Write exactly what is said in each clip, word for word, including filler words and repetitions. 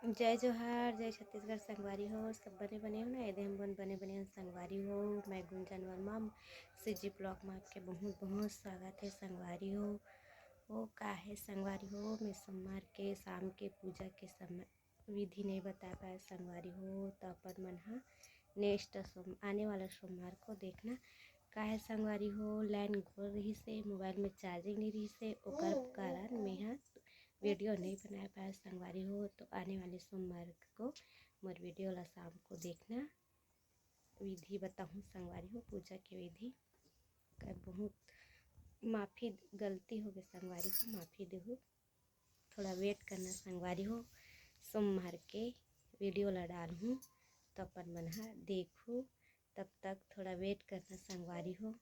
जय जोहार, जय छत्तीसगढ़ संगवारी हो। सब बने बने हो ना? एदे हम बन बने बने हन संगवारी हो। मैं गुंजन वर्मा, सीजी ब्लॉग में आपके बहुत बहुत स्वागत है संगवारी हो। वो का है संगवारी हो, मैं सोमवार के शाम के पूजा के समय विधि नहीं बता पाए संगवारी हो, तो अपन मन हा नेक्स्ट सोम आने वाला सोमवार को देखना। का है संगवारी हो, लाइन गोल रही से, मोबाइल में चार्जिंग नहीं रही से, ओकर कारण मैं हा वीडियो नहीं बना पाए संगवारी हो। तो आने वाले सोमवार को मोर वीडियो ला शाम को देखना, विधि बताहूँ संगवारी हो, पूजा के विधि। कर बहुत माफ़ी, गलती हो गए संगवारी हो, माफ़ी देहू। थोड़ा वेट करना संगवारी हो, सोमवार के वीडियो ला डालहूँ, तो अपन मन हा देखू। तब तक थोड़ा वेट करना संगवारी हो।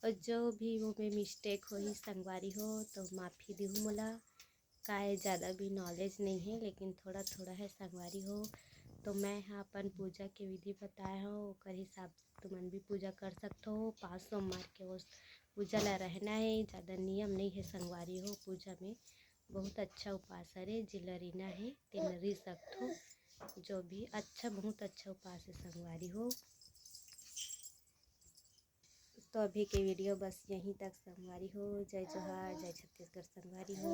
और जो भी वो में मिस्टेक होही संगवारी हो, तो माफ़ी देहू मोला। काय ज़्यादा भी नॉलेज नहीं है, लेकिन थोड़ा थोड़ा है संगवारी हो। तो मैं हा अपन पूजा के विधि बताए हो, ओकर हिसाब से तुमन भी पूजा कर सकथो। उपास सोमवार के वो पूजा ला रहना है, ज़्यादा नियम नहीं है संगवारी हो। पूजा में बहुत अच्छा उपास हरे, जेला रहिना है तेन रहि सकथो। जो भी अच्छा, बहुत अच्छा उपास है संगवारी हो। तो अभी के वीडियो बस यहीं तक संगवारी हो। जय जोहार, जय छत्तीसगढ़ संगवारी हो।